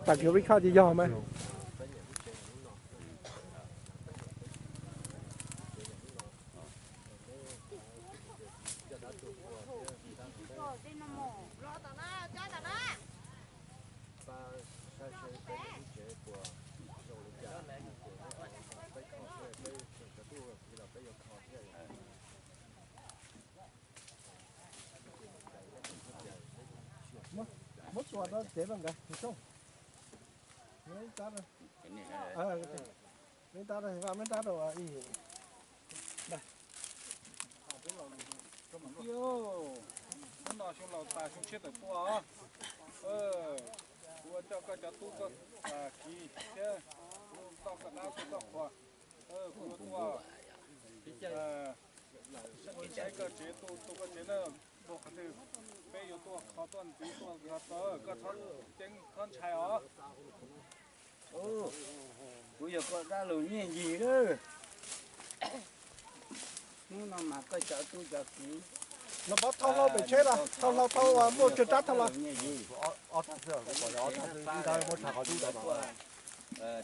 Tag kis peb khawb ces yog mas. Muab tsuas rau tsev los nkawd mus xyoob. Ib tab, ib tab rau ib. Hnub no xyoo laus tas xyoo tshiab tawm tuaj os. Kuv ua coj koj cov tub koj kiv thiab kuv toj koj dab kuv toj qhua. Kuv yuav tuaj saib koj tsev, tu tu koj tsev na. Muaj qhov twg peb yuav tuaj kho tuaj ntxiv tuaj nrog koj, koj txhob ceeb txhob ntshai os. Kuv yog koj dab laug Nyiaj Yig lawm. Hnub no mas koj cov tub cov kiv los pov thauj hlau pem tsheb los thauj hlau thauj muaj tsawg rab thauj los. Nyiaj Yig,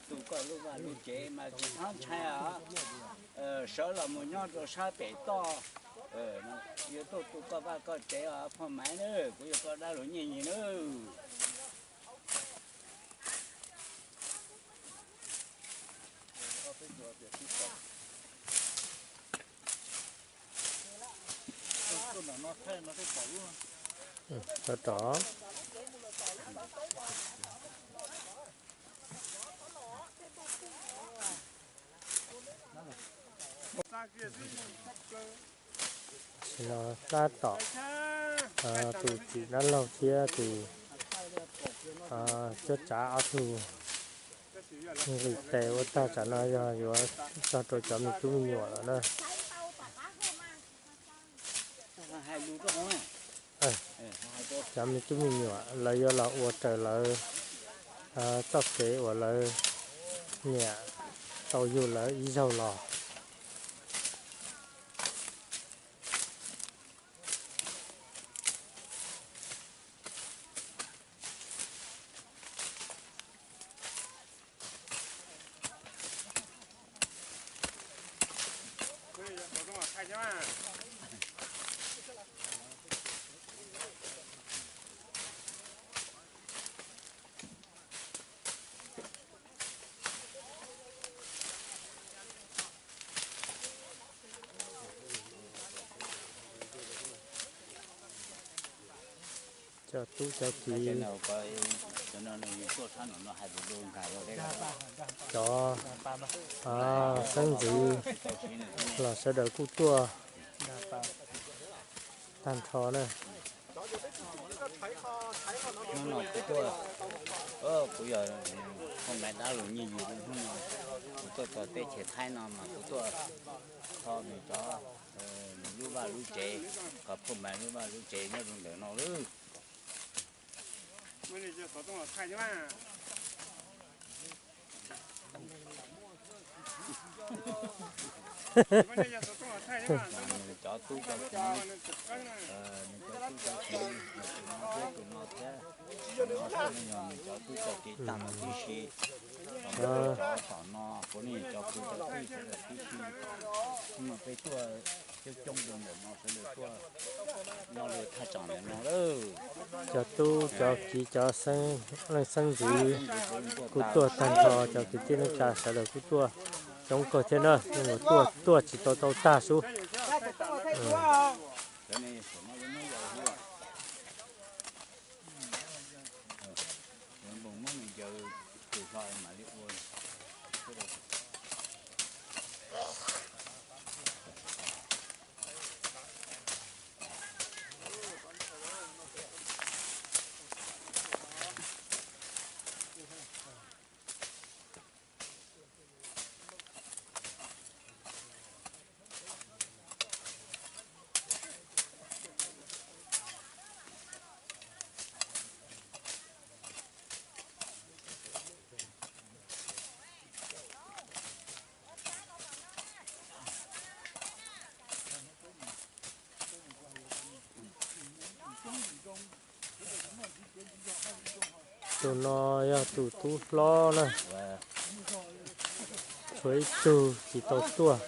tu koj lub vaj lub tsev mas tsis txhob ntshai os. Sawv los mus nyob rau sab pem toj, yuav tuaj tu koj vaj koj tsev os Phoj Maiv na, kuv yog koj dab laug Nyiaj Yig na. Rov rov. Tam sim no tab tom tus txiv dab laug thiab tus cuab tsav ob tug nqis tes ua tag, tsam no yog yuav txog rau cov me tub me nyuam lawm na. Cov me tub me nyuam lawv yuav los ua raws lawv txoj kev uas lawv niam tau yug lawv ib zaug los. Cov tub cov kiv, cov xeeb ntxwv los sawv daws kuj tuaj tag nrho na. Hnub no kuv tuaj, kuv yog Phoj Maiv dab laug Nyiaj Yig, hnub no kuv tuaj txog teb chaws Thaib no mas kuv tuaj kho nws cov, nws lub vaj lub tsev, kho Phoj Maiv lub vaj lub tsev nyob rau ntawm no lawm. Nws cov tub cov kiv, nws cov tub cov kiv, tus no thiab tus no thiab, yog nws cov tub cov kiv tag nrho tib si. Cov tom no kuv ne cov kwv cov tij sawv daws tib si. Hnub no peb tuaj coob coob rau ntawm no sawv daws tuaj nyob rau thaj tsam ntawm no lawm. Cov tub cov kiv cov leej xeeb ntxwv kuj tuaj tag nrho, cov kwv tij neej tsa sawv daws kuj tuaj coob kawg thiab na, tuaj tuaj tsis tau tau tag sub. Tus no yog tus tub hlob na, tshuav ib tug tsis tau tuaj.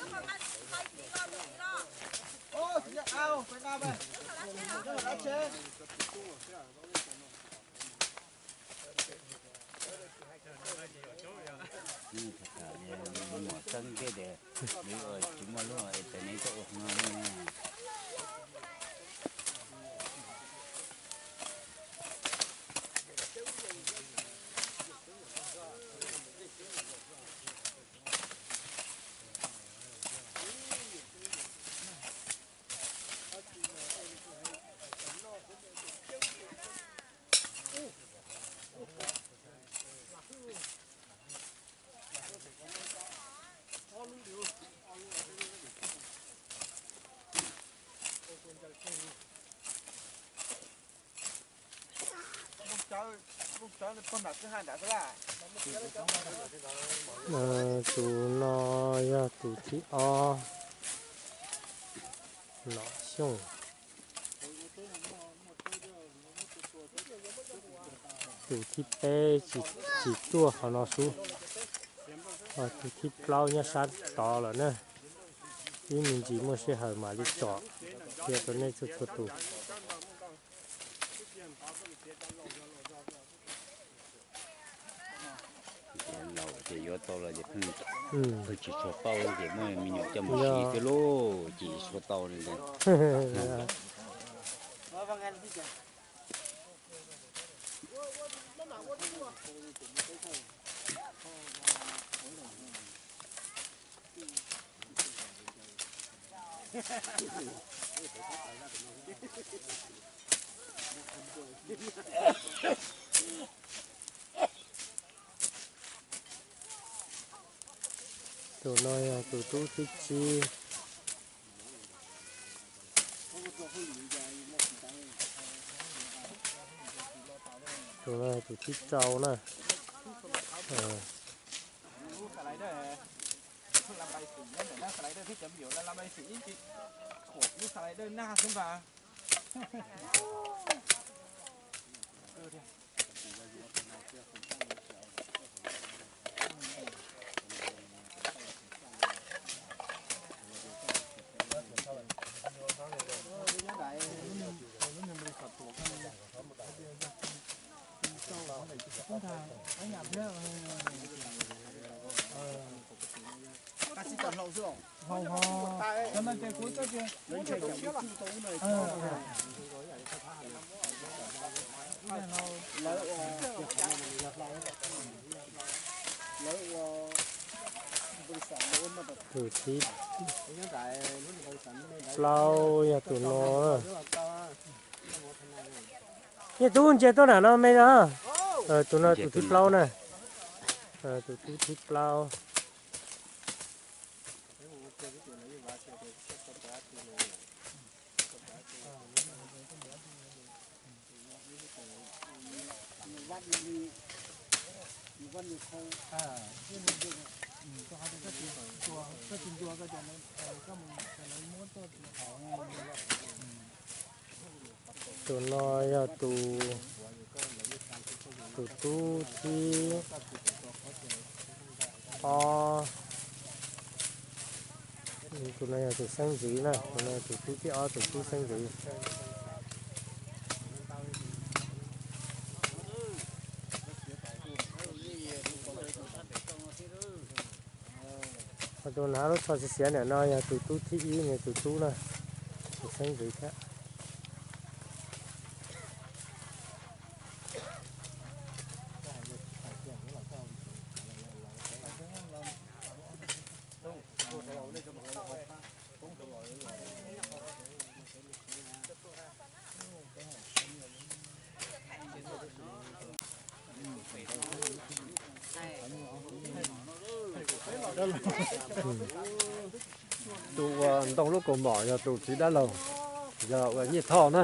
Tus no yog tus thib ob, Nom Xyooj. Tus thib peb tsis tuaj qhov no xwb. Tus thib plaub nyob sab tod lawm na. Ib me ntsis muaj sij hawm mam li tsom qhia rau nej txhua txhua tus. Laus ces yuav tau los ces pheej tsis tshua paub ces muaj me nyuam coj mus siv thiab lauj, ces tsis tshua tau li ntawd. Tus no yog tus tub thib tsib. Tus no tus thib rau na. Tus thib plaub yog tus no. Yog tub ntsia tuaj nram no me no. Tus no tus thib plaub na. Tus tub thib plaub. Tus no yog tus, tus tub thib ob. Tus no yog tus xeeb ntxwv na, tus no tus tub thib ob tus tub xeeb ntxwv. Tus hnav lub tsho xiav xiav ntawm no yog tus tub thib ib, nws tus tub na, tus xeeb ntxwv thiab. Tus uas ntoo lub kaus mom yog tus txiv dab laug, yog uas Nyiaj Thoj na.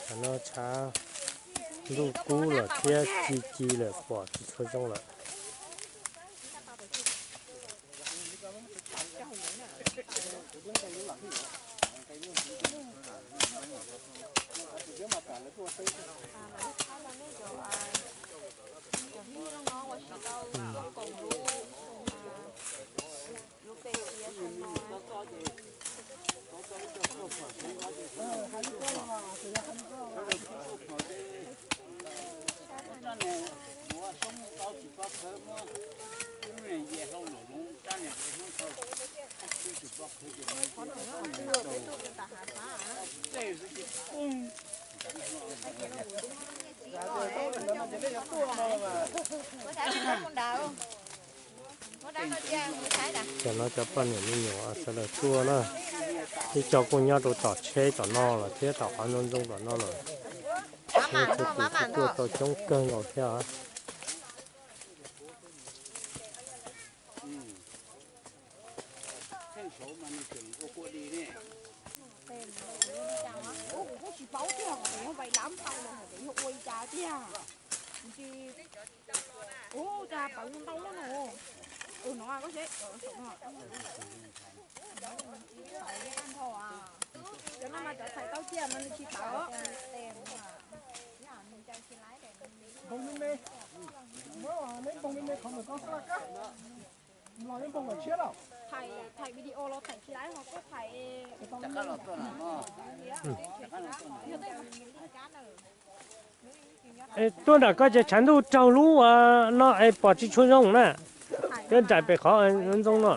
Qhov no tshav ntuj kub lawm thiab ci ci lawm pom tsis tshua zoo lawm. Tam no cov poj niam me nyuam sawv daws tuaj na, ib co kuj nyob rau tom tsheb tom no lawm thiab tom qhov ntxoov ntxoo tom no lawm. Ib co kuj tuaj tau coob kawg nkaus thiab. Kuv kuj tsis paub tiag, yog vais lab ntau los yog ua li cas tiag. Ua cas pawv ntau lawm no. No, cov no mas cov txhais tau cia mas nws tsis pawv. Npoo me me, neb npoo me me qhov ntawm ko xwb kab, los neb npoo kom tshiab lawm. Thaij video los thaij tsis laib ho koj thaij. Es tuaj nram koj ces tshav ntuj raug lub no es pom tsis tshua zoo na. Twb nraim pem qhov ntxoov no.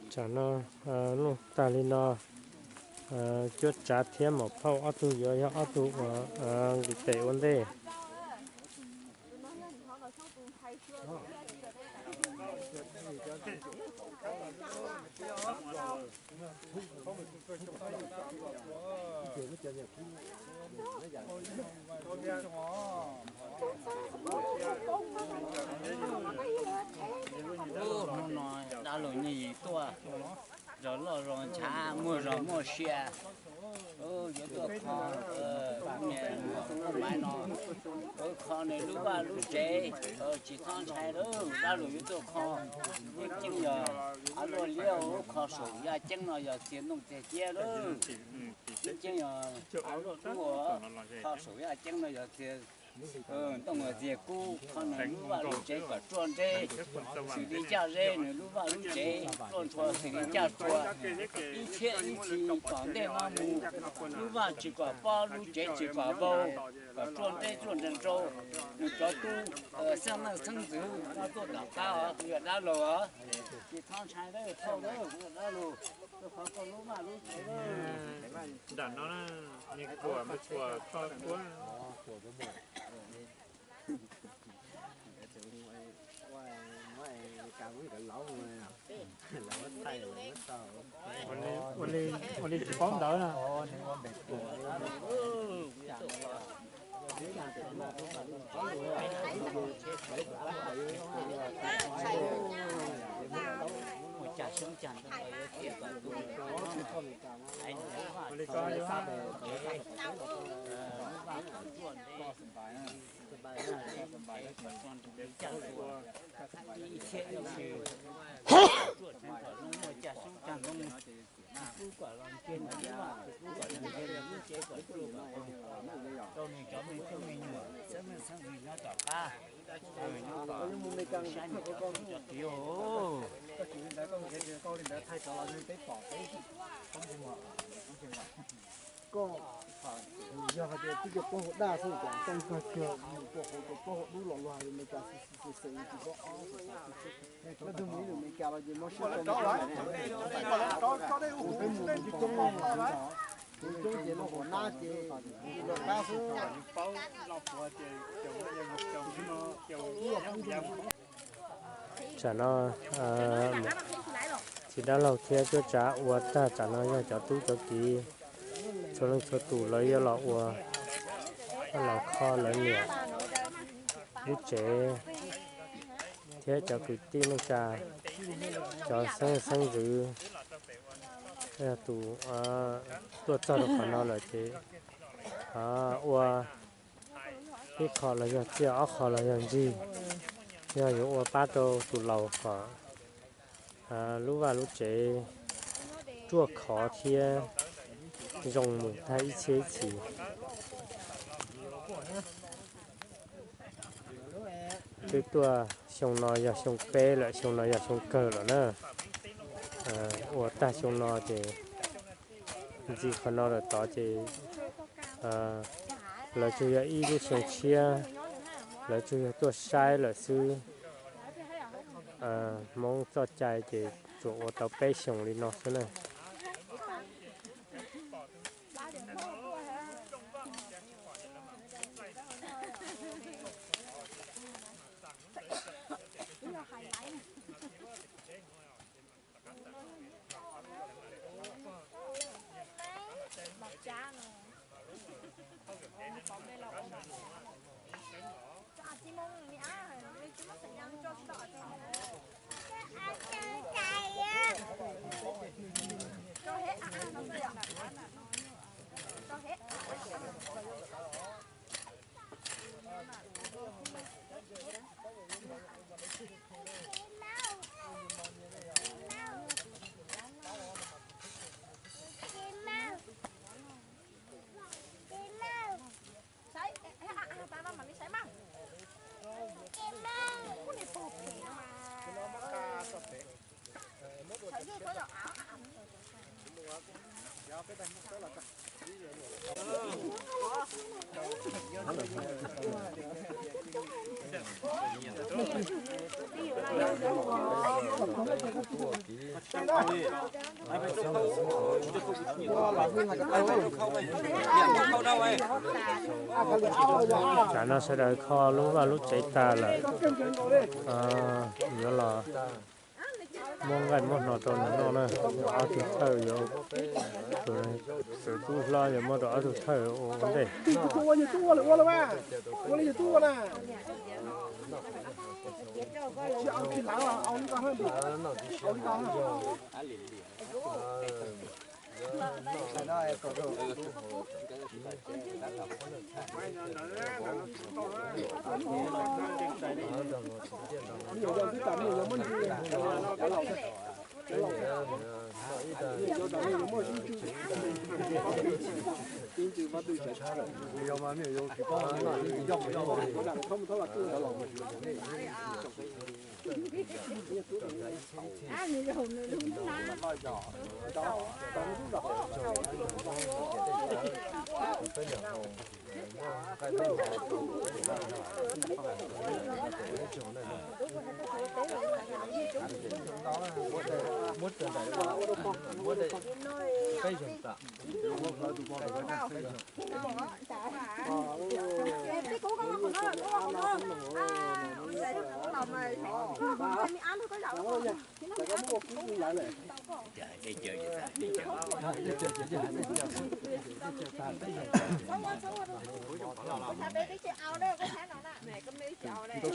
Tsam no noj tag li no, cuab tsav thiab maum phauj ob tug yuav yog ob tug uas nqis tes ua ntej. Hnub no dab laug Nyiaj Yim tuaj, zos loj zos ntshav muaj zos muaj sia, yuav tuaj kho, muaj tus muaj maiv no, kho nws lub vaj lub tsev, tsis txhob ntshai lawm, dab laug yuav tuaj kho. Yeej ceeb yog av luaj liab, kho saum yaj ceeb no yog txiag ntoo txiag ciab lawm. Yeej ceeb yog av luaj dub, kho saum yaj ceeb no yog txiag ntoo txiag kub, kho nws lub vaj lub tsev kom ruaj nreb, xws li caj zeb nws lub vaj lub tsev ruaj nrho xws li caj tsua, ib txhiab ib txhis tom ntej no mus, lub vaj tsis kom pob lub tsev tsis kom vau, kom ruaj nreb ruaj nrau, nws cov tub xeeb leej xeeb ntxwv no tuaj tom qab os, kuv yog dab laug os, tsis txhob ntshai, thauj, kuv yog dab laug, tuaj kho koj lub vaj lub tsev. Nram no na, nws kuam nws kuam tso kuab. Ua li tsis paub ntawv na. Ua li ko. Koj yog hais tias twb cov plaub hau daj xwb cas txawj kawg kiag mus rau hauv cov plaub hau dub los luag hais Amelikas xwm xwm xwm xwm tsis paub ob xwm xwm xwm. Leej twg mus ib lwm Amelikas los ces mob siab rau peb mus coob coob ces lub hauv nab ces los qab xwb. Tsam no txiv dab laug thiab cuab tsav ua tag, tsam no yog cov tub cov kiv txhua leej txhua tus lawv yuav los ua, los kho lawv niam lub tsev thiab cov kwv tij neej tsa, cov xeeb xeeb ntxwv, yog tus tuaj txog rau qhov no lawm ces ua ib qho los yog tsiaj, ob qho los yog ntsig, yog yuav ua pab rau tus laus kom lub vaj lub tsev ruaj khov thiab zoo mus tag ib txhiab ib txhis. Twb tuaj xyoo no yog xyoo peb lawm, xyoo no yog xyoo kawg lawm na. Ua tag xyoo no ces ntxiv qhov no lawm tod ces lawv tsuas yog ib lub xyoo tshiab, lawv tsuas yog tuaj saib lawm xwb. Hmoob txoj cai ces tsuas ua tau peb xyoos li no xwb na. Tsam no sawv daws kho lub vaj lub tsev tas lawm, yuav los muab nqaij muab hno rau nws noj na. Ob tug thawj yuav, tus tub hlob yuav muab rau ob tug thawj ua ntej.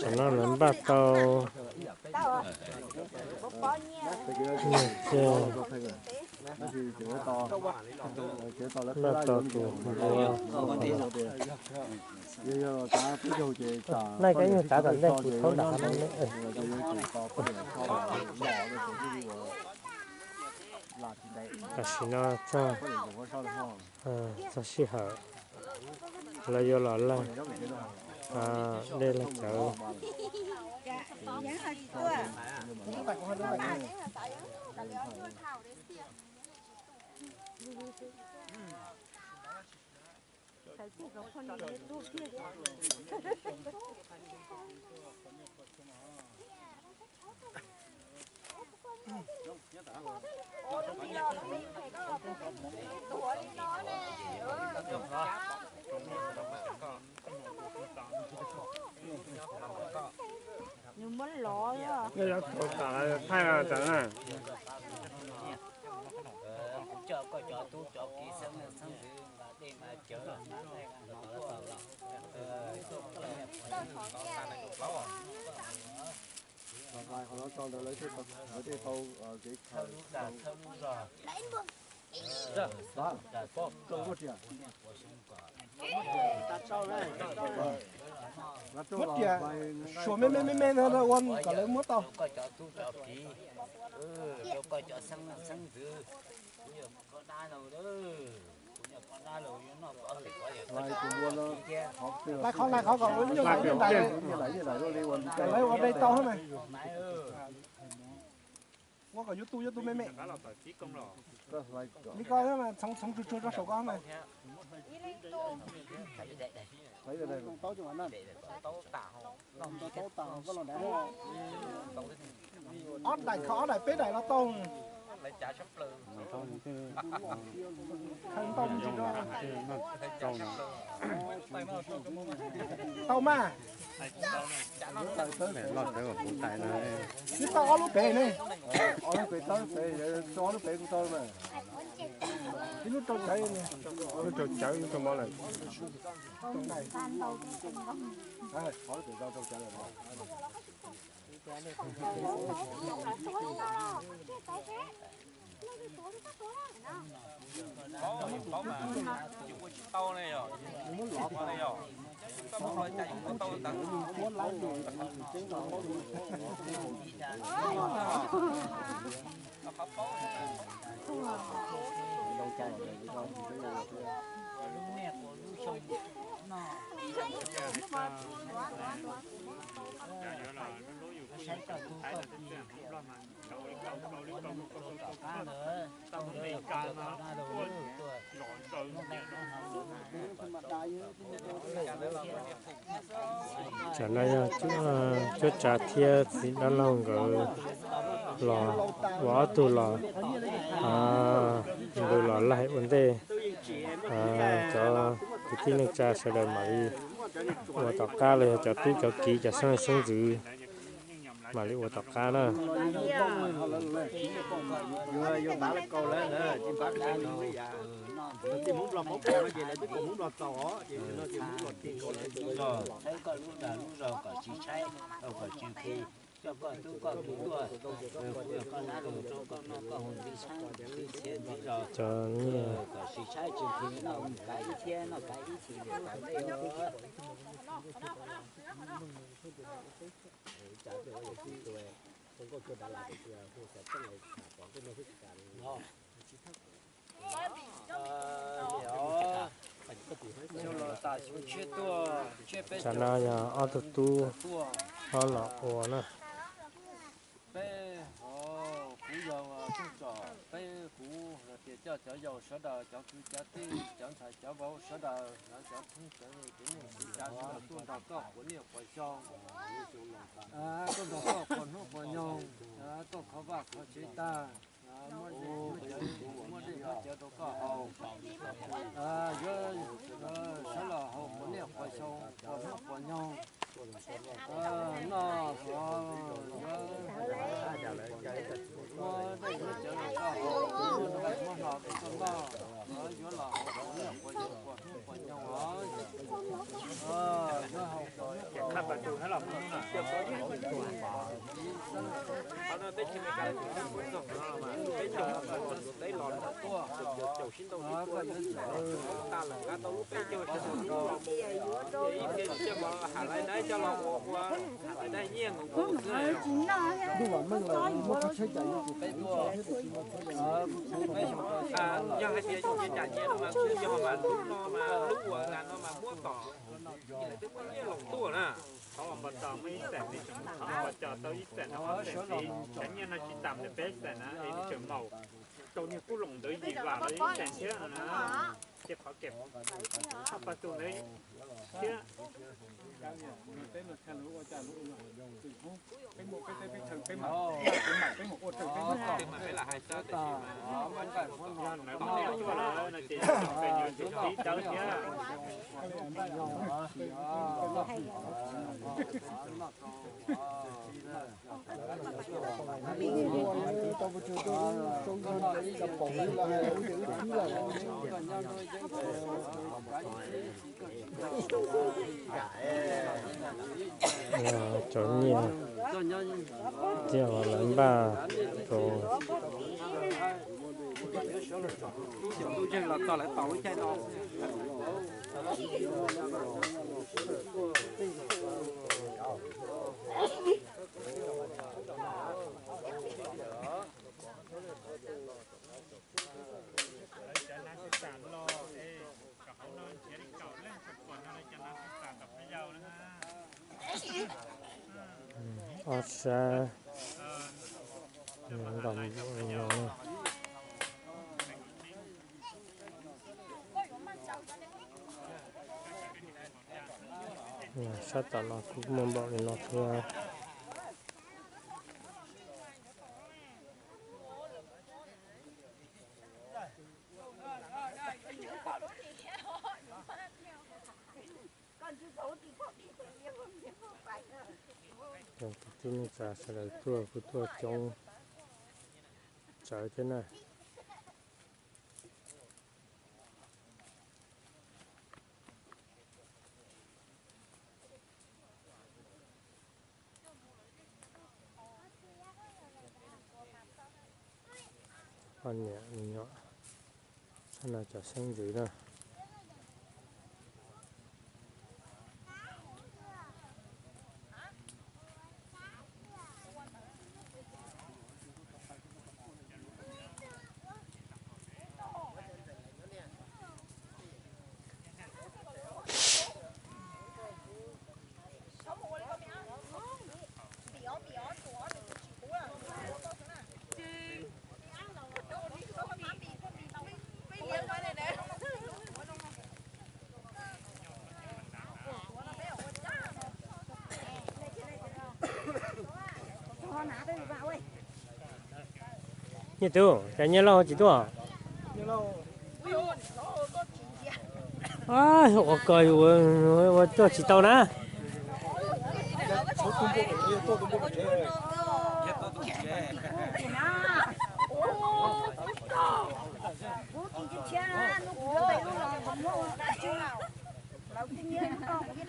Tam no lawv npaj tau nyiaj txiag, npaj tau tus npua. Naj kab nyuag tav tom ntej kuv thaub nram hav no ne. Tam sim no txog, txog sij hawm lawv yuav los laig dej laig cawv. Nws muab lov. Thaij tawm na. Qhov no tso ntawd lawv thiaj tau kev khaws. Muab riam suas me me me me ntawd ua kom lawv muab tau. Lais qhov, lais qhov kom lawv ua dej tau na. Ua kom yuav tu yuav tu me me. Li ko txhoov tsuag tsuag rau saum ko na. Ob daim kho ob daim peb daim los tau. Khaws ntau ntsis rau. Tau mas. Twb tau ob lub pem ne. Ob lub pem tawb pem, ob lub pem kuj tau mas. Ib lub rau cawv, lub rau cawv, lub rau mov lawm. Paub, paub mas, yus ua tsis tau ne yom, yus tsis tau ne yom, tau los cas yus ua tau ntawd. Tam no yog cuab tsav thiab txiv dab laug nkawd los, ua ob tug los, nws los laig ua ntej. Cov kwv tij neej tsa sawv daws mam li ua tom qab los yog cov tub cov kiv cov xeeb leej xeeb ntxwv mam li ua tom qab na. Coj koj tub koj kiv tuaj, kuv yog koj dab laug, rau koj noj koj haus nqi xab nqi txhiab nqi zos, kom tsis tshaib tsis nqhis, noj kav ib txhiab noj kav ib txhis li kav tej. Tam no yog ob tug tub ob los ua na. Peb, kuv yog tub tsom, peb kuv hais tias coj cov yau sawv daws, cov kwv cov tij, cov ntxhais cov vauv sawv daws, cov phooj cov ywg, cov neej tsa sawv daws tuaj nrog koj quav niaj quav xyoo, tuaj nrog koj quav hnub quav nyoog, tuaj kho vaj kho tsev tag, muab dej muab cawv rau koj haus. Yuav sawv los haus quav niaj quav xyoo, quav hnub quav nyoog, noj yuav muab dej muab cawv rau koj haus, muab nqaij muab hno rau koj noj. Yuav los haus quav niaj quav xyoo, quav hnub quav nyoog os. Thov los npog tos muaj ib xeem ne, thov los npog tos ib xeem no, cov nyiaj no tsis tas ntawm peb xeem na es tseem maum rau niag kub loos ntawd yim vam los ib xeem thiab no na. Ces qhov kev ob pawg tus ntawd thiab. Yog ntawd mas nej yuav tsum tiv tawv thiab. Cov nyiaj thiab lawv npaj rau. Ob sab ntom no. Sab tom no kuj muaj npaum li no thiab. Tus tub neej tsa sawv daws tuaj kuj tuaj coob tsawv thiab na. Poj niam me nyuam, no cov xeeb ntxwv na. Nyiaj tub, cas nyiaj lauj tsis tuaj? Ua ko ua tuaj tsis tau na. Koj es yam kab es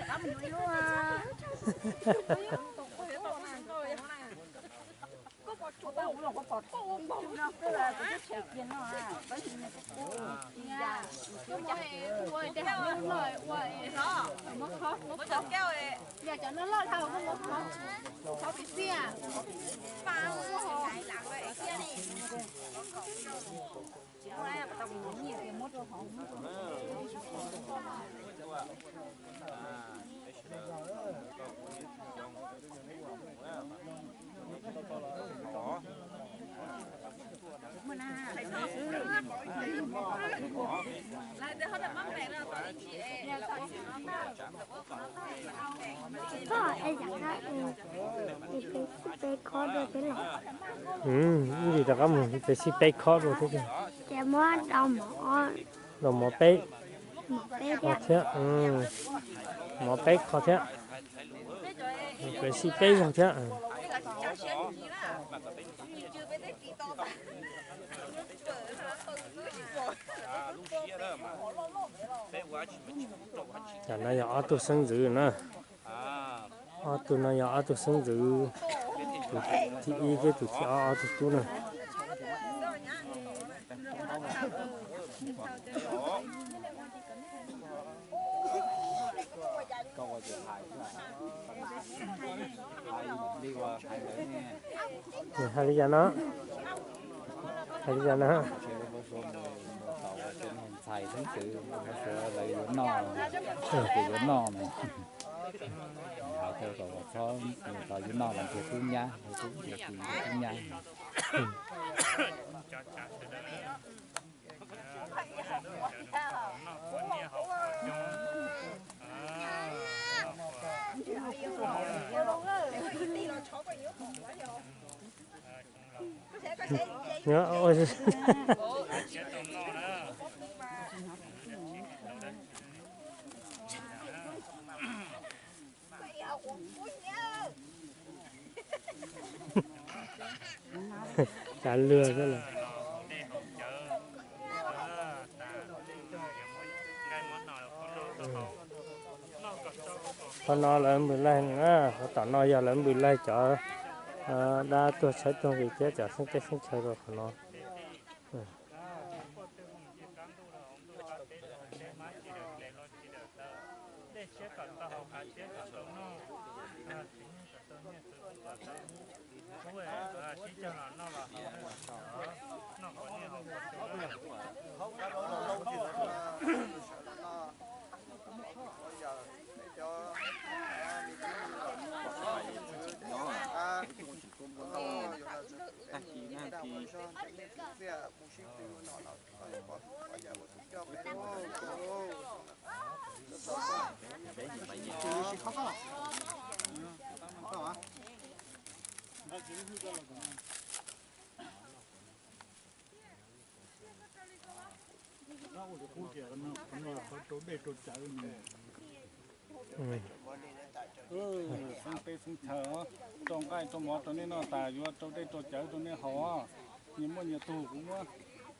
peb sib peb khob dua thiab los? Ib ntsis rov qab mus peb sib peb khob dua thiab. Ces muab rau mov, rau mov peb, mov peb thiab, mov peb kho thiab, peb sib peb zaug thiab. Tam no yog ob tug xeeb ntxwv na. Ob tug no yog ob tug xeeb ntxwv, tus thib ib thiab tus thib ob, ob tug tub na. Hais li cas no? Hais li cas no? Ntxhais xeeb ntxwv, lawv yuav noj, ces yuav noj no. Hais rau kom txhob, tau yuav noj los nrhiav tub nyab, tub nyab. Cav luag xwb las. Qhov no lawv npws laig na, qhov tom no yog lawv npws laig cov dab tuag tshaib tuag nqhis thiab cov xeeb teb xeeb chaw rau qhov no. Xeeb teb xeeb chaw, rau nqaij rau mov rau nej noj tas, yuav rau dej rau cawv rau nej haus. Nyias muaj nyias tug, kuv muab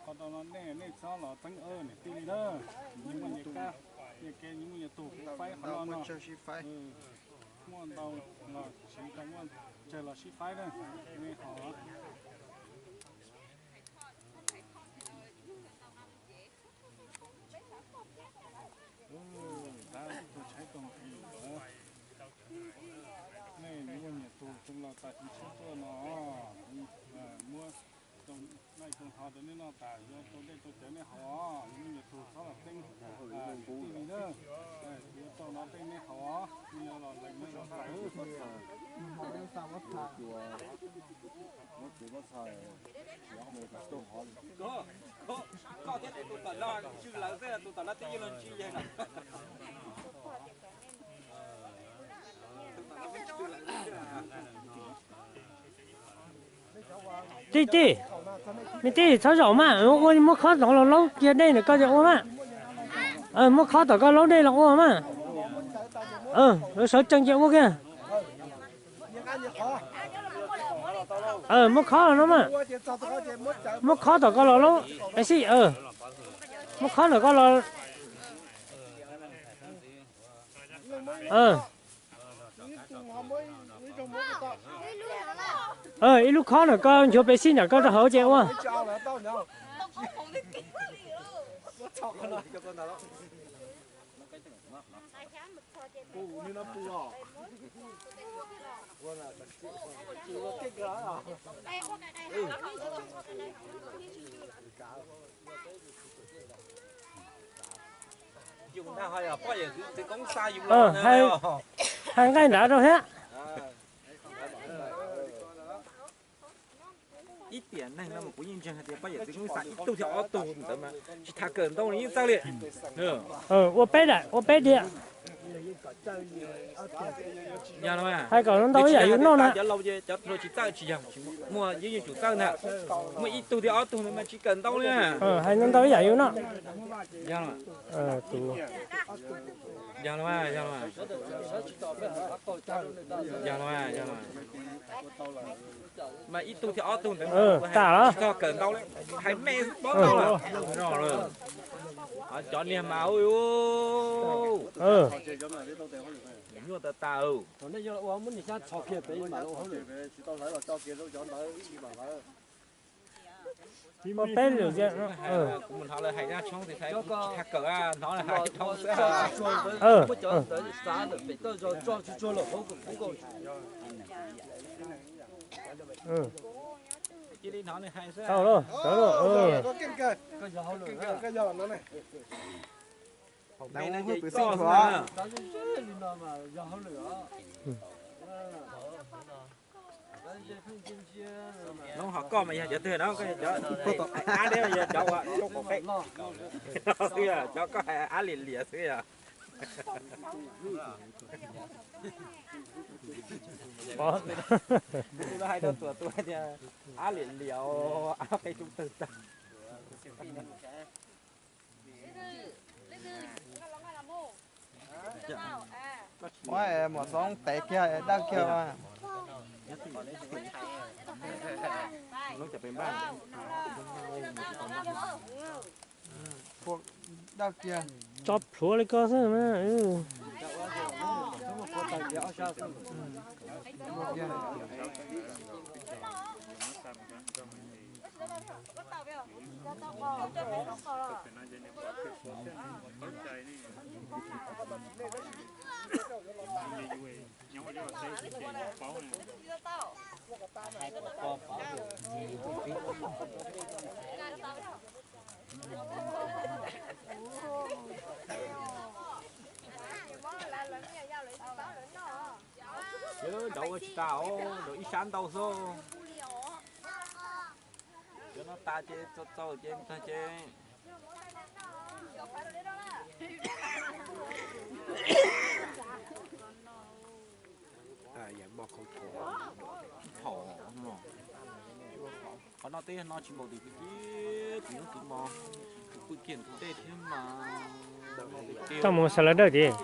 qhov rau no nej, nej txhob los txeeb niam tij li na. Nyias muaj nyias kab, nyias kev, nyias muaj nyias tug, kuv faib qhov no no. Muaj ntau los siv rau, muaj tsawg los sib faib na, nej haus. Tab tus tshaib tus nqhis, nej muaj nyias tug, tus los tas tus tshaib tuaj no, muab rau nqaij rau hno rau nej noj tas, yuav rau dej rau cawv nej haus, nej muaj nyias tug txhob los txeeb niam tij li na. Yuav rau no tej nej haus, nej yuav los lees nej los txais. Koj thiab tus tom no tsw lawv xwb, tus tom no twb yeej los ntsib yawg no. Tij tij, me tij txhob zaum mas, ua muab khob tom los laub kiag dej ntawm koj ces ua mas. Muab khob tom koj laub dej los ua mas. Lawv sawv tsees ces ua kiag. Muab khob los no mas. Muab khob tom koj los laub, xij, muab khob tom koj los. Ib lub khob ntawm koj nchuav pes xij ntawm koj rau hauv ces ua. Hais nqaij nrad rau thiab. Ib tiam neeg no mas kuv yeej ntseeg hais tias poj yawm txiv Koob xa ib tug thiab ob tug ntawd mas tsis tas kawm ntau yeej txawj li. Ua peb daim, ua peb diam. Hais kom ntau ib yam yus noj na. Cov laus ces cov hluas tsis txawj tsis yog, muaj yeej yuav tsum txawj ntag. Muaj ib tug thiab ob tug ntawd mas tsis kawm ntau li. Hais ntau ntau ib yam yus noj. Yog los, yog los, yog los, yog los. Mas ib tug thiab ob tug ntawd tas los tsis txog kawm ntau li, hais me pob tau lawm. Cov niag mas ua nyuaj tas tas. Peb lwm tias, kuv mus hnov lawv hais zaj tshoob tes thaum kawm hnov lawv hais tshoob xwb. Cia li hnov nws hais xwb. Tau lauj, tau lauj. Loob hom koj mas yog cov twg no, ab deb yog cov ua toob qaum qeb xwb, cov koj hais ab liam liam xwb yog. Kuv hais rau tuam tus tias ab liam liam, ab qeb tub tawg tag. Ua muam Xoob tev kiag dawj kiag. Dawj kiag. Tso plhuav li ko xwb na. Yog nrauv ua tsis tas os, nrauv ib sab ntau xwb. Cov no tas ces txaus txaus ces tag ces. Qhov no twb yog no tsis npaum twg kiag, kuv hnub kuv mos, kuv pw kiag ntug dej thiab mas. Tau mus sawv lawv dawj ces.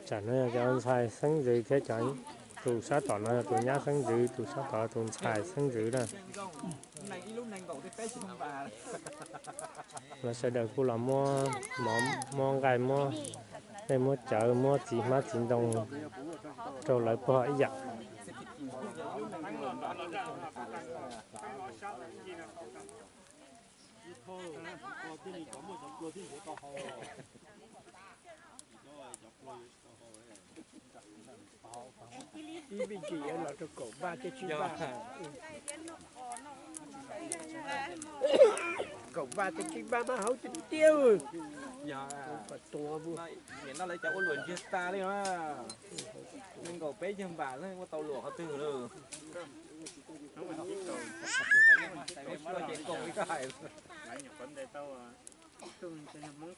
Tsam no yog cov ntxhais xeeb ntxwv thiab cov, tus sab tom no yog tus nyab xeeb ntxwv, tus sab tod tus ntxhais xeeb ntxwv na. Lawv sawv daws kuj los muab mov, muab nqaij, muab dej, muab cawv, muab txiv hmab txiv ntoo rau lawv pog ib yam. Ib vij kis yuav los rau kaum vaj thiab tsib vaj. Kaum vaj thiab tsib vaj mas hauv tiag tiag. Niam no lawv cov ua luam ntsiag tas li no. Nees nkaum peb caug npam xwb ua tau luam qhov twg lawm. Ces koom li koj hais. Twb muaj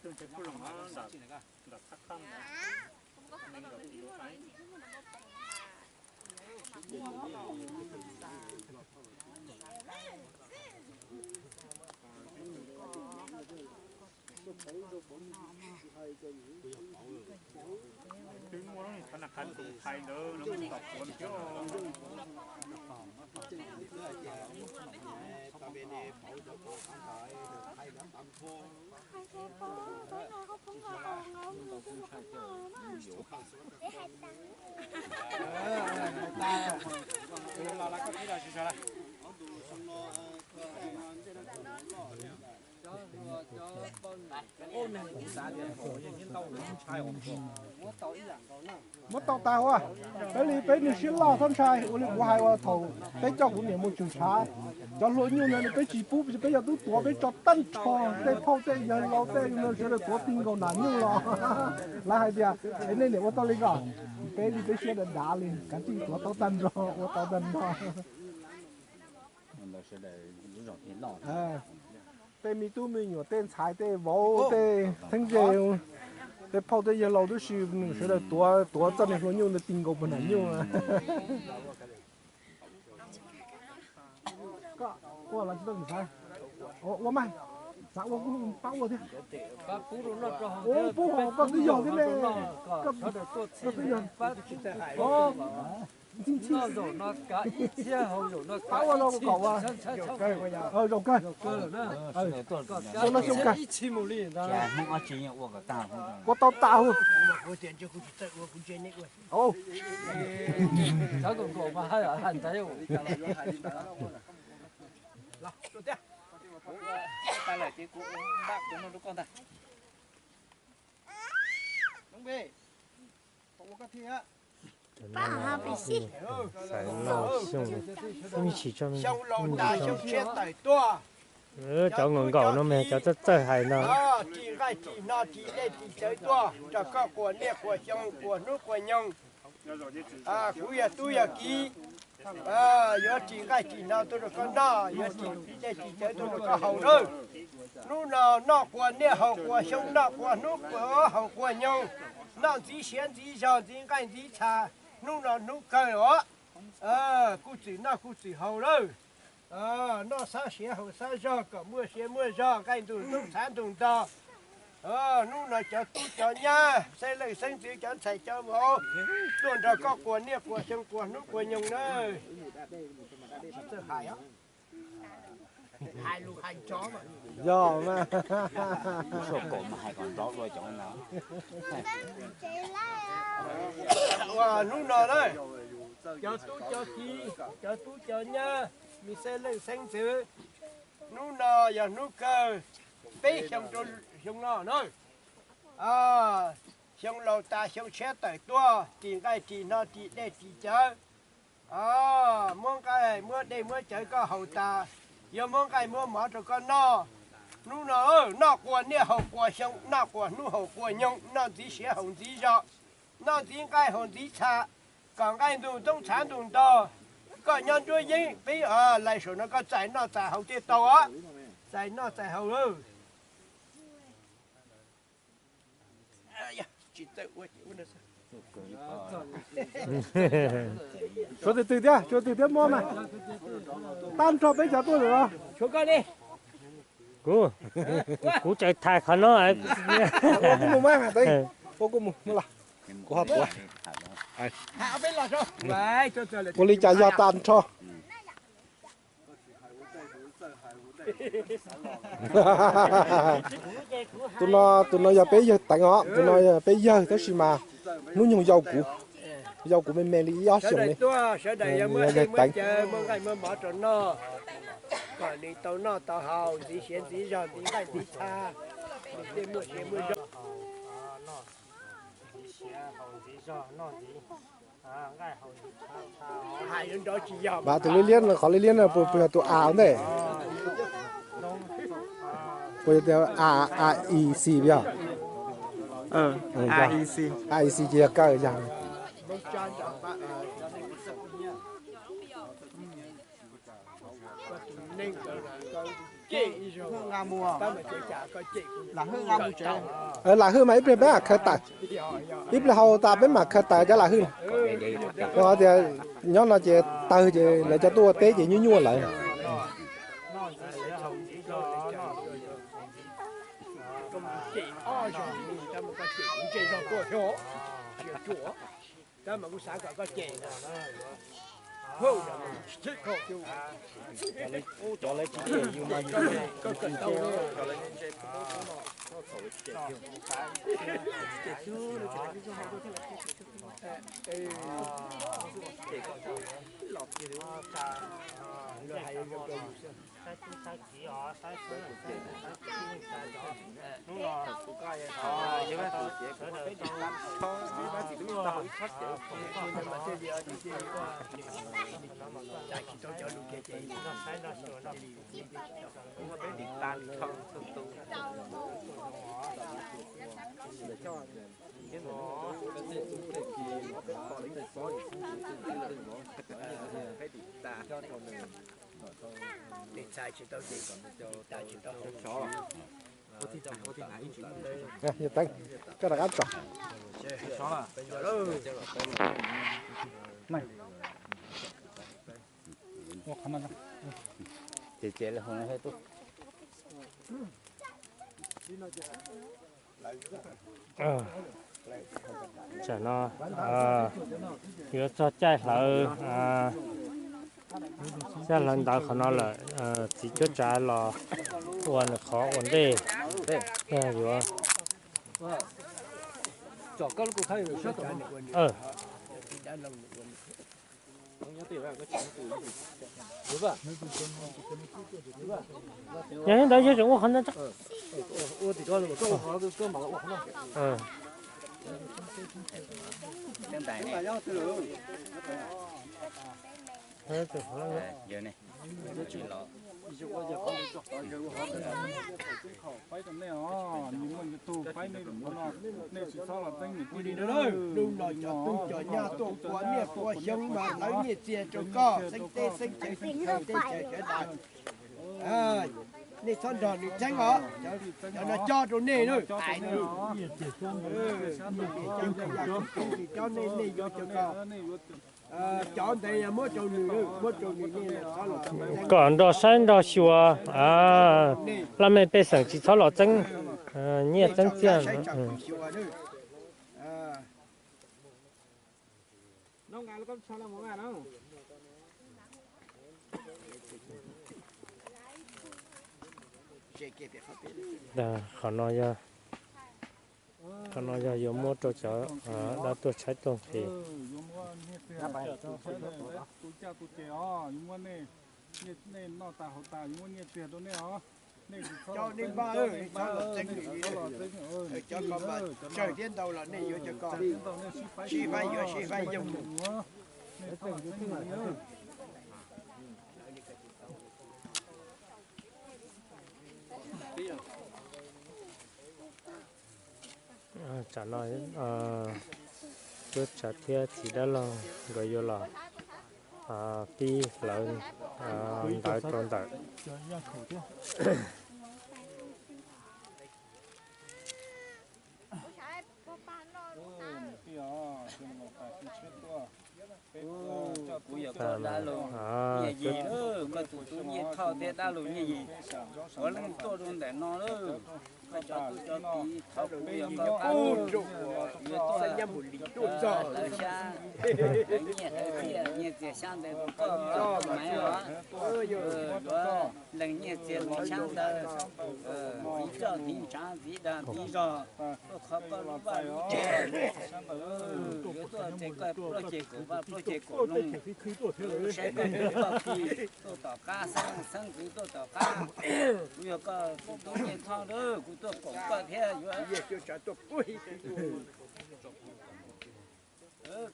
qhov na qhov tus thais ntawd no kuj tom quav thiab. Muab tau tas ua, peb li peb nws siab loj txhob ntshai, ua li kuv hais uas thaum peb coj kuv niam mus tswm tshav, cov hlua nyuj ntawd peb tsis pub, peb yog tub tuav peb tso tag nrho, tej phauj tej yawg laus tej sawv daws tuav ti nkaus nram nyuj los. Lawv hais tias, nej niam ua tau li ko, peb li peb siab dav dav li, kav tsij tuav tau tag nrho, ua tau tag nrho. Tej me tub me nyuam, tej ntxhais tej vauv, tej theeb ze, tej phauj tej yawg laus tub si, nws sawv daws tuav, tuav txoj niag hlua nyuj ntawd ti nkaus puag nram nyuj. Koj ua los tsis tau xav, ua mas, xav ua kuj pab ua thiab. Ua pub hos koj twb yog thiab ne, koj twb yog. Pab ua no kom ua, zaum kawg, ua no xyoo kawg. Ua tau tas hu. Xyoo laus tas xyoo tshiab tawm tuaj, cov nkaum nkaum no mas cov txawj txawj hais no. Ris nqaij ris hno ris dej ris cawv tuaj rau koj quas niaj quas xyoo quas hnub quas nyoog. Kuv yog tub yog kiv, yuav ris nqaij ris hno tuaj rau koj noj, yuav ris dej ris cawv tuaj rau koj haus na. Hnub no noj quas niaj haus quas xyoo, noj quas hnub quas haus quas nyoog, noj ntxiv siav ntxiv zog ntxiv nqaij ntxiv txha. Hnub no hnub kawg os, kuj txwm noj kuj txwm haus lawm. Noj xab siav haus xab zog kom muaj siav muaj zog, nqaij ntug ntoob txhav ntug ntog. Hnub no cov tub cov nyab, xeeb leej xeeb ntxwv, cov ntxhais cov vauv tuaj nrog koj quas niaj quas xyoo quas hnub quas nyoog na. Yog mas. Ua hnub no na, cov tub cov kiv, cov tub cov nyab, me xeeb leej xeeb ntxwv, hnub no yog hnub kawg, peb xyoo rau xyoo no na. Xyoo laus tas xyoo tshiab tawm tuaj, ris nqaij ris hno ris dej ris cawv. Muab nqaij muab dej muab cawv koj haus tas, yuav muab nqaij muab mov rau koj noj. Hnub no noj quas niaj haus quas xyoo, noj quas hnub haus quas nyoog, noj ntxiv siav haus ntxiv zog, noj ntxiv nqaij haus ntxiv txha, kom nqaij ntug ntoob txhav ntug ntog. Koj nyob nruab yeeb peb lais saum no koj txais noj txais haus thiaj tau os. Txais noj txais haus lawm. Suav twg twg thiab, suav twg thiab muab mas. Tag nrho peb cov tuaj lawm los. Kuv, kuv tseem tham qhov no. Ua kuv mus mas, ua kuv mus, mus los. Kuv ho tuav. Ua li cas yog tag nrho. Tus no, tus no yog peb yawg Teev os, tus no yog peb yawg tab sis mas hnub nyoog yau kuv, yau kuv me me li ib ob xyoos li. Yawg Teev. Mas tus liab liab no, qhov liab liab no puas yog tus A ntej? Puas yog tias A, A E C yog? A E C ces yog kawg yog. Lam hwj mas ib pliag peb mam khaws tawm, ib pliag haus tas peb mam khaws tawm cov lam hwj. Rau qhov tias nyob no ces tawg ces lawv cov tuaj ua teb ces nyuaj nyuaj lawv. Yog teeb, koj rov qab tso. Ces ces lawv hu no thiab tub. Tsam no yuav txog caij hlawv, caij hlawv ntawv qhov no lawm, txiv cuab tsav los ua nws qhov ua ntej, yuav Yog li ntawd yog tseem ua qhov ntawd. Hnub no cov tub cov nyab tuaj pua niaj pua xyoo mas lawv nyiaj txiag rau koj xeeb teb xeeb chaw, teb chaws sawv daws. Nej txhob nrog nws txeeb os, cov no cob rau nej na. Cob nej, nej yuav cov ko. Cov ntawd yog muab rau nws, muab rau nws, nej txhob los. Kom nrog saib nrog xyuas, laj mej pej xeem tsis txhob los txeeb nyiaj txeeb txiaj. Qhov no yog, qhov no yog yuav muab rau cov dab tuag tshaib tuag nqhis. Cov nej npaj, cov los txeeb, cov ko mas tsawg thiab ntau los nej yuav cov ko, sib faib yuav sib faib yoog mus. Tsam no cuab tsav thiab txiv dab laug nkawd yuav los pib hlawv ntawv rau ntawm. Kuv yog koj dab laug nyiaj yig, koj tus tub Nyiaj Thoj thiab dab laug Nyiaj Yig, ua leej tuaj rau ntawm no lawm. Koj cov tub cov kiv thov kuv yog koj pab, yuav tuaj hlawv xyab, hlawv nyiaj hlawv txiaj, nyiaj txiag xyab ntawv rau koj Maiv os. Yuav leej nyiaj txiag leej xyab ntawv, txiv roj txiv ntshav txiv dag txiv zog, tuaj kho koj lub vaj lub tsev. Yuav tuaj ces koj pluaj ces kaum vaj pluaj ces kaum loog, saib koj tub koj kiv tuaj tom qab, xeeb xeeb kwv tuaj tom qab. Kuv yog koj tus tub Nyiaj Thoj lawm, kuv tuaj koom koj thiab yuav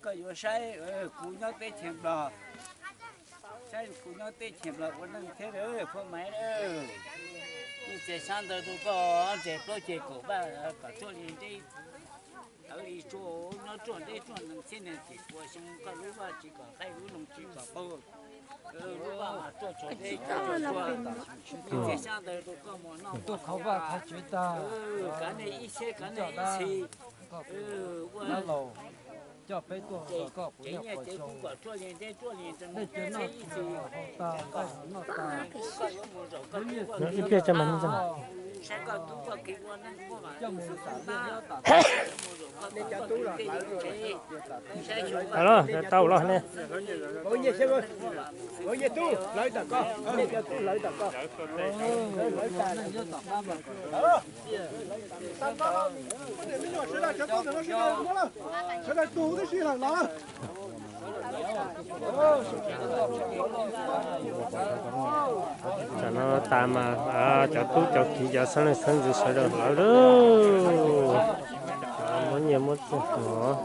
koj yuav saib kuv nyob teb chaws Nplog, saib kuv nyob teb chaws Nplog ua neej thiab lawm phauj Maiv. Nyiaj txiag xyab ntawv rau koj, ntseg plaub ceg kaum vaj kom ruaj li nteb, tawv li tsua, nyob ruaj nteb ruaj nees txhiab nees txim pua xyoo, koj lub vaj tsis kom qaij lub loog tsis kom qaug, lub vaj mas ruaj tshua teb ruaj tshua. Nyiaj txiag xyab ntawv rau koj mus noj mus haus, kav nej ib siab kav nej ib txhis. Ua ces nyiaj txiag kuv kom ruaj li nteb ruaj li nees txhiab ib txhis. Koj yuav mus zaum koj tub koj kiv, saib koj tub koj kiv ua neej muaj vam xwb xwb na. Koj mus zaum koj tub koj kiv tej lub tsev, saib xyuas koj tub tej lub tsev, saib xyuas koj tub muaj vam xwb xwb na. Sawv daws tus twb sib heem los. Tam no tas mas cov tub cov kiv cov xeeb leej xeeb ntxwv sawv daws hlawv lawm. Muab nyiaj muab txiaj hov.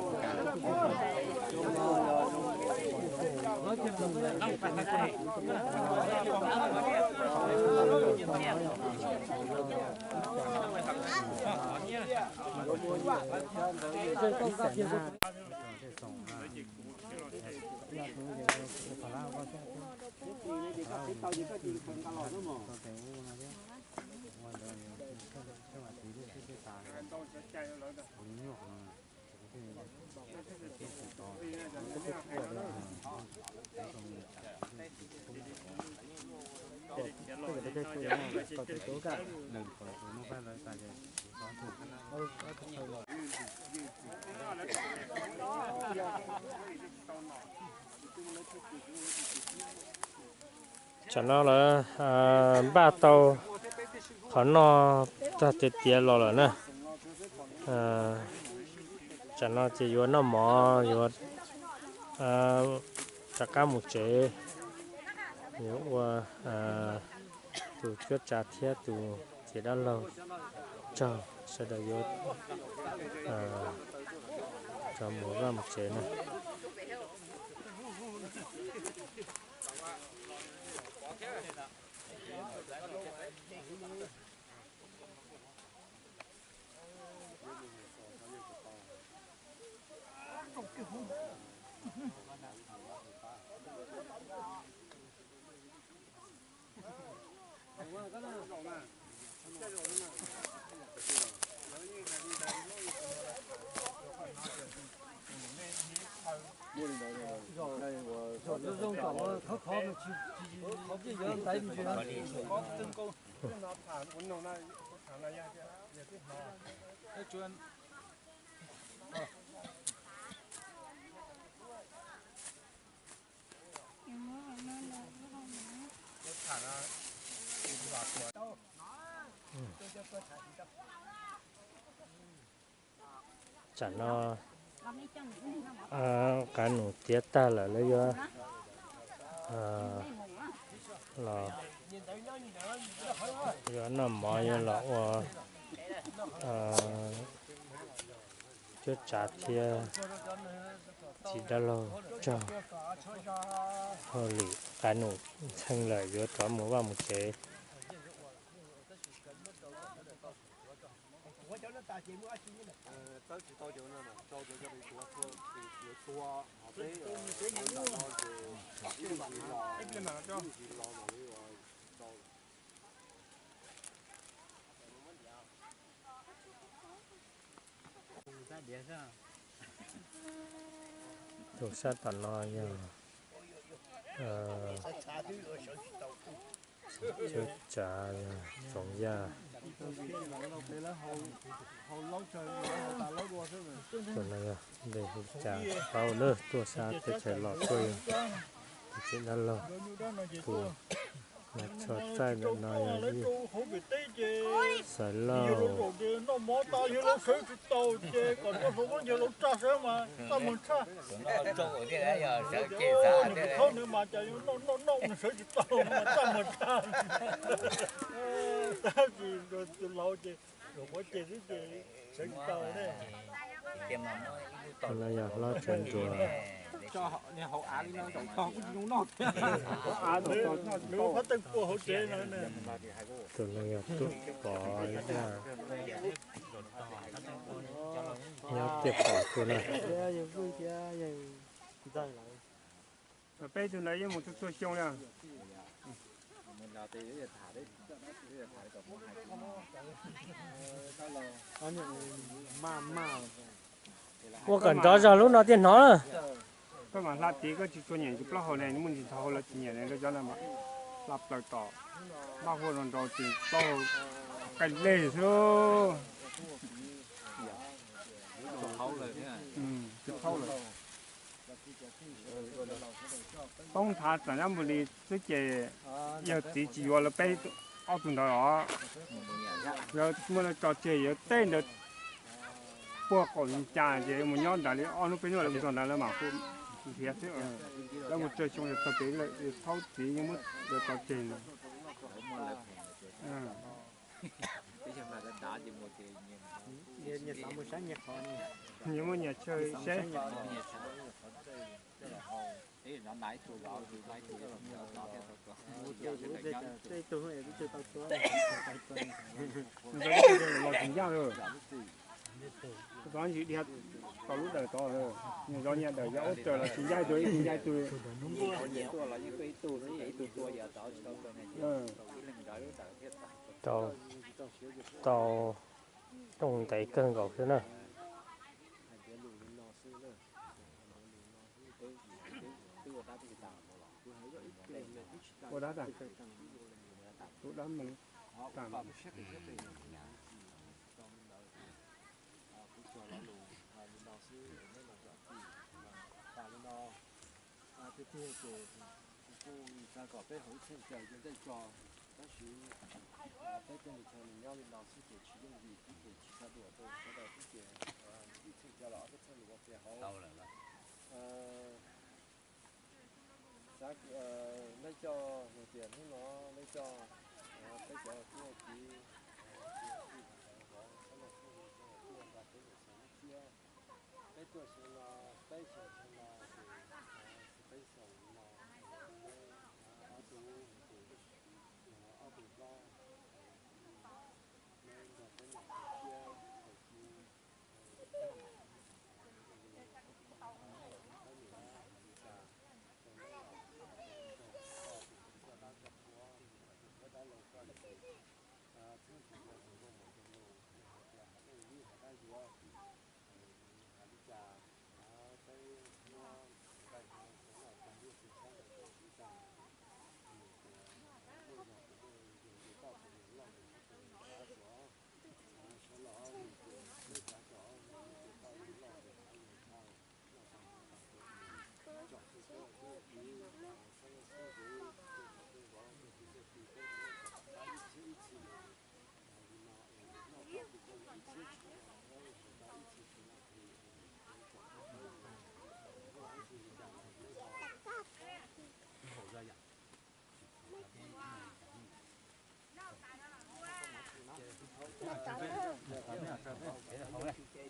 Tsam no lawv npaj tau qhov noj tag tiav tiav los lawm na. Tsam no ces yuav noj mov, yuav rov qab mus tsev, yuav ua tus cuab tsav thiab tus txiv dab laug tsaug, sawv daws yuav rov mus vaj mus tsev na. Tsam no qav num tiav tag lawm, lawv yuav los, yuav noj mov, yuav los ua cuab tsav thiab txiv dab laug tsaug. Hauj lwm qav num ntxhee lawm, yuav rov mus vaj mus tsev. Tus sab tom no yog cuab tsav, yog Txoov Yaj. Tus no yog npe hu cas paub na, tuaj sab teb chaws los tuaj yog tus txiv dab laug. Tus no txhob txaij ntawm no yog Xaiv Lauj. Tus no yog hlob Tswv Nruas. Tus no yog Tub Pov Yaj, nyob Tiaj Pom tuaj na. Peb tug ntawd yeej mus txhua txhua xyoo li. Ua kom nrov zog lub no thiaj hnov na. Koj mam hla tid, koj tsis tshua nyiam ntsis plaub hau ne, muaj ntsis ntxhov hau lawv tsis nyiam ne, koj cov na mas hla plaws tom npaj huaj nrau nrau ces plaub hau qaij dej xwb. Tsis thaub lawm. Poob nthav txam nyab npus lis xwb ces yawg txiv tsis yuav lawv peb ob tug ntawd os. Lawv muab lawv tso tseg, yuav tej ntawd puag qaum cas ces mus nyob ntawd li ob hnub peb hnub lawv mus txog ntawd lawv mam hu. Nrhiav xwb, lawv mus tsawg xyoo yog txog pem lawm, thaub txiv yeej muab lawv tso tseg no. Yeej muab nyias tsawg seb. Los tsis ncaj lawm. Tov ntsis dhia tau lub dawm tod, nyias zov nyias dawm, yog ub raws los tsis ncaj tug, ib tug ncaj tug. Tau, tau rooj ntev kawg nkaus xwb na. Ua dab tas, tus dab me tas. Kuv tsuas lo lus hais li no xwb, neb los zam txim. Tas li no, tiag tiag ces kuv kuj xav kom peb haus ib txheej caw yus ntej tso, tab sis peb tej lus chaw nws nyob li no xwb ces tsis yooj yim thiab ces tsis tshua duam rau sawv daws thiab ces ib txheej caw los ob peb txheej lus ua ke hauv. Xav, neb coj hais tias hnub no neb coj peb cov tub txiv, txiv tub txiv ntawd zov sab laj xeeb ntxwv tuaj nrog peb mus xyuas lub txiab. Peb tuaj xyoo no, peb xyoo xyoo no ces xyoo peb xyoo no, ob tug, ob tug hlob, neb nrog peb nyob tau thiab tau cub. Peb niam li cas rau neb los tau tus coj dab coj qhua, tus dab laug koj li ces txheeb tus ua tus nkauj mus tus nus, hais tias hais dej ywb hais dab yuav, hais li cas peb muab nqaij hmoob rau noj rau ntiab rau tshab rau tau siv tag. Nws tias muaj zog tus muaj yug, yug toj tus yug loj, yug txhob tus yug nrad xwb os. Sawv los nws tias neb xav tsom nws, nws tias toj yug loj yug nrad yug tshab, noj tag nrho tag ces nws tsom txhua txhua tub txiv, sab laj xeeb ntxwv, tej vauv tej vauv, tej kwv tej tij, peb tau pab ib txhiab ib txhis los li no es noj tau pib tau ib txhiab tshim no, mus tau ib txhis tshim no ces tsom tau peb, noj ib txhis li cas los neb ho.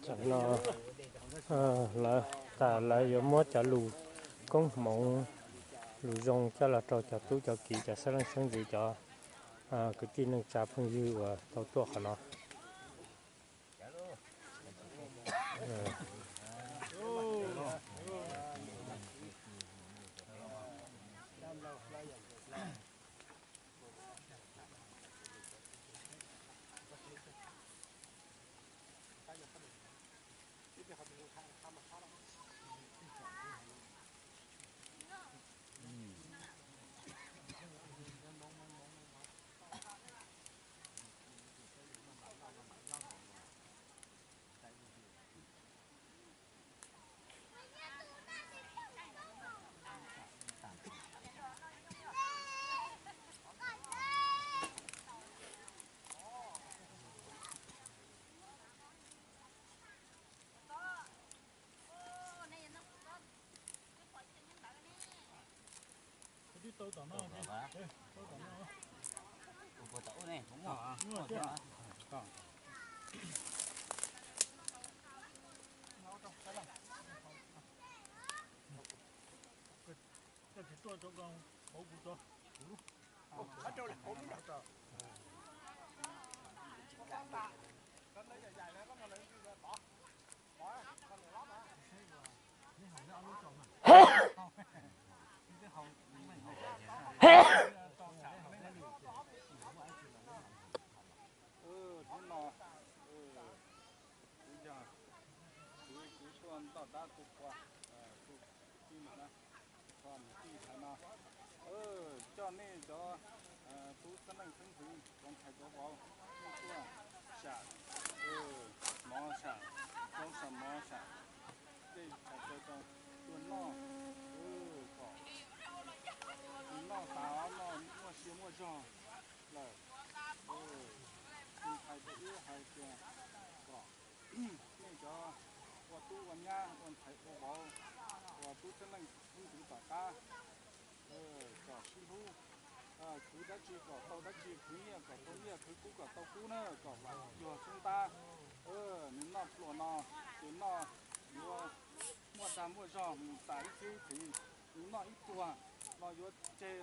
Tam no lawv, tas lawv yuav muab cov lus koob hmoov, lus zoo coj los rau cov tub cov kiv, cov xab leej xeeb ntxwv, cov kwv tij neej tsa phooj ywg uas tau tuaj qhov no. Hnub no kuv yog kuv, kuv tuaj ntoj dab tuaj qhua, tus kwv tij no na, txog mus tij hais no, coj nej cov tub xeeb leej xeeb ntxwv cov ntxhais cov vauv nej tuaj sam, mov sam, rau sam mov sam, tej ntxhais cov tuaj noj, kom noj tas noj muaj sia muaj zog lawm. Tus ntxhais rau wb hais tias kom nej cov ua tub ua nyab ua ntxhais ua vauv, Tub txheeb leej xeeb ntxwv tom qab, kom sib hlub, khwv dab tsi kom tau dab tsi, khwv nyiaj kom tau nyiaj, khwv kub kom tau kub na, kom vam cuag xub ntab. Nws noj pluas no, ces noj yuav muaj dag muaj zog mus tas ib txhiab ib txhis, nws noj ib pluag no yuav tseg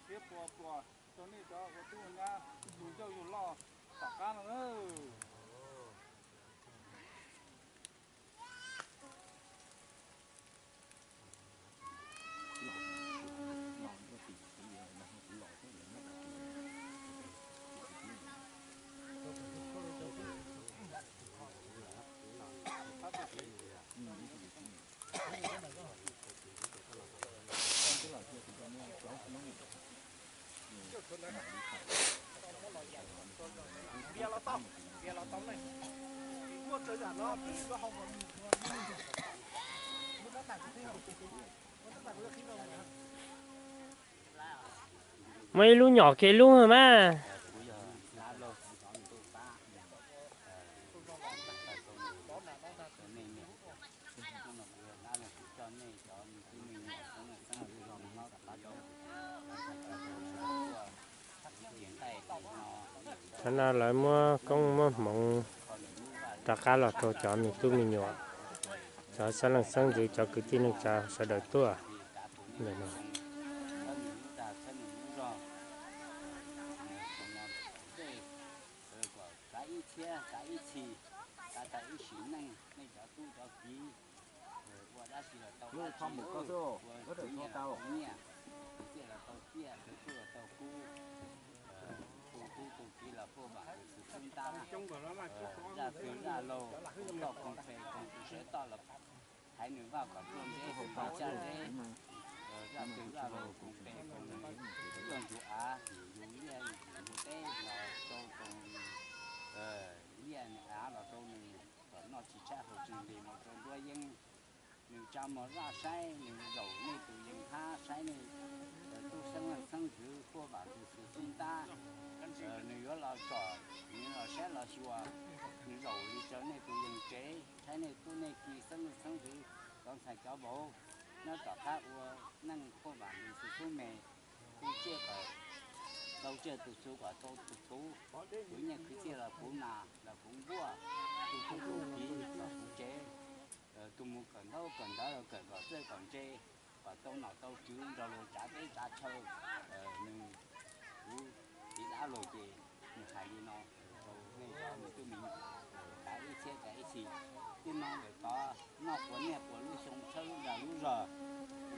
thiab pua pluas rau nej cov ua tub ua nyab, yug ncauj yug loj tom qab no na. Muaj ib lub nyom kiag lub mas. Tam no lawv muab koob muab hmoov rov qab los rau cov me tub me nyuam, cov xeeb leej xeeb ntxwv, cov kwv tij neej tsa sawv daws tuaj ntawm no. Ua dab tsi los tau dab tsi, ua kwv nyiaj los tau nyiaj, kwv txiaj los tau txiaj, kwv tub los tau kub, tu tub tu kiv los puaj vam lwm tus xub ntab, zaj twg zaj laug, koog toj koog pes koog tus sawv toj los haiv nws vaj kom pluaj ntseb tus vaj caj ntseb, zaj twg zaj laug koog pes koog yug ntsuj av yug liaj yug teb los rau koog liaj av los rau nws kom noj tsis tshaib haus tsis nqhis mus rau nruab yeeb. Nws tsa mos zaj saib, nws zaum nej tus yees hab saib nej tub xeeb leej xeeb ntxwv puaj vam lwm tus xub ntab. Nws yuav los tsom, nws los saib los xyuas, nws zaum li rau nej tus yees tsev saib nej tub nej ki xeeb leej xeeb ntxwv, cov ntxhais cov vauv, nyob tom qab ua neej puaj vam lwm tus xub me, tu tsiaj kom tau tsiaj, tu txhuv kom tau txhuv, khwv nyiaj khwv txiaj los puv nas los puv npuaj, tu tub tu kiv los puv tsev, tus mus kawm ntaub kawm ntawv los kawm kom txawj kom ntse, kom tau nom tau tswv nrog luag tsav teb tsav chaw. Nws, kuv txiv dab laug ces nws hais li no rau nej cov me tub me nyuam, kav ib txhiab kav ib txhis, tib no lawm tod noj quas niaj quas lub xyoo tshawb lub dag lub zog,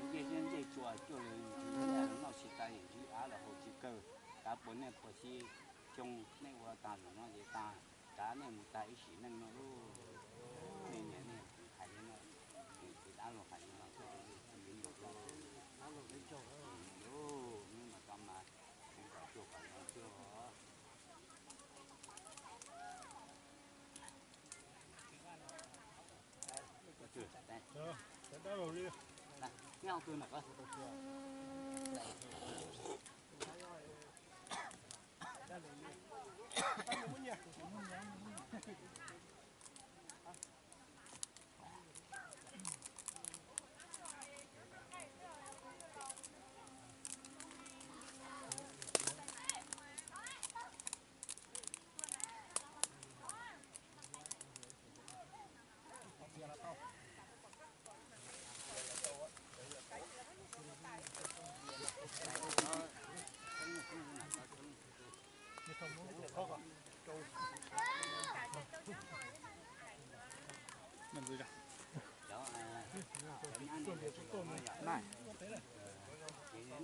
ncej zeb ncej tsua cuaj lwm ntsis noj tsis tau, ntswg av los haus tsis kawg, kav puas niaj puas xyoo nej ua tag lawm no ces tag, kav nej mus tag ib sim neej no lauj. Nej niam nej txiv hais li no, txiv dab laug hais li no, me nyuam, hnub no tod mas kuv kom cuag kom zoo xwb os.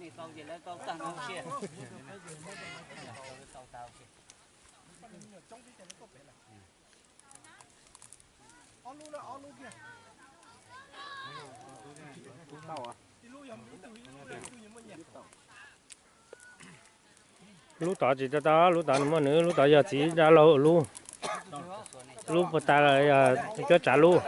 Nej tau ces lawv tau tag no sia. Lub tod tsis tau tau, lub tod nws muaj nws, lub tod yog txiv dab laug lub. Lub puag ta los yog cuab tsav lub.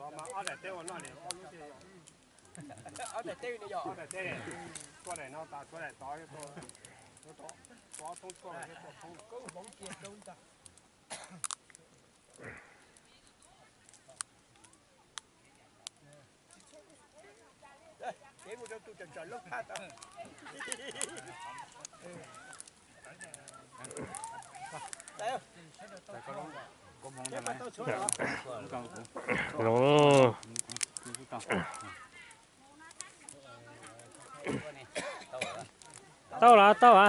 Ob daim teb ua noj li ob lub tej. Ob daim teb, tuaj daim no tas, tuaj daim tod, tuaj ob thoob tshuaj, tuaj thoob. Kev mus rau tus tseem tseem loob phaj tau. Tau los, tau a.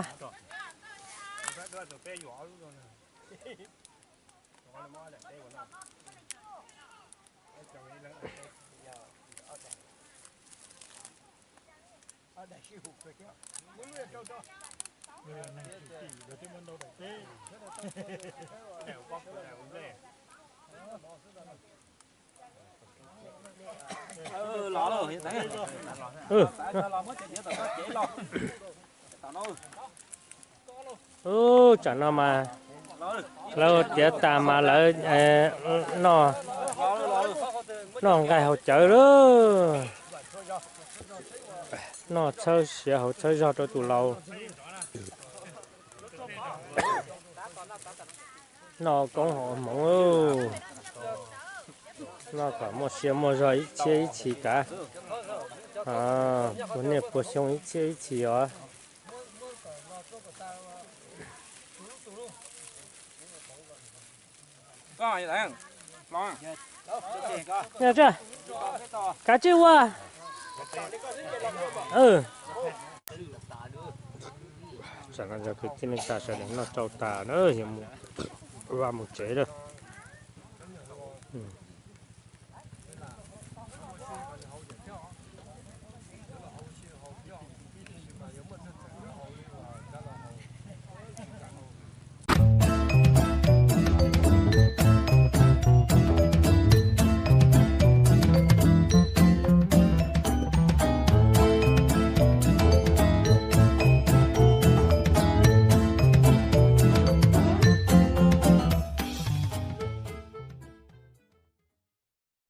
Ub, tsam no mas lawv tiav tas mas lawv noj, noj nqaij haus cawv lawm. Noj txhawb siav haus txhawb zog rau tus laus. Noj koob haus hmoov, noj kom muaj sia muaj zog ib txhiab ib txhis kav. Puag niaj puag xyoo ib txhiab ib txhis os. Kav tsij ua. Tsam no yog kwv tij neej tsa sawv daws noj tsau tas na, yuav mus vaj mus tsev lawm.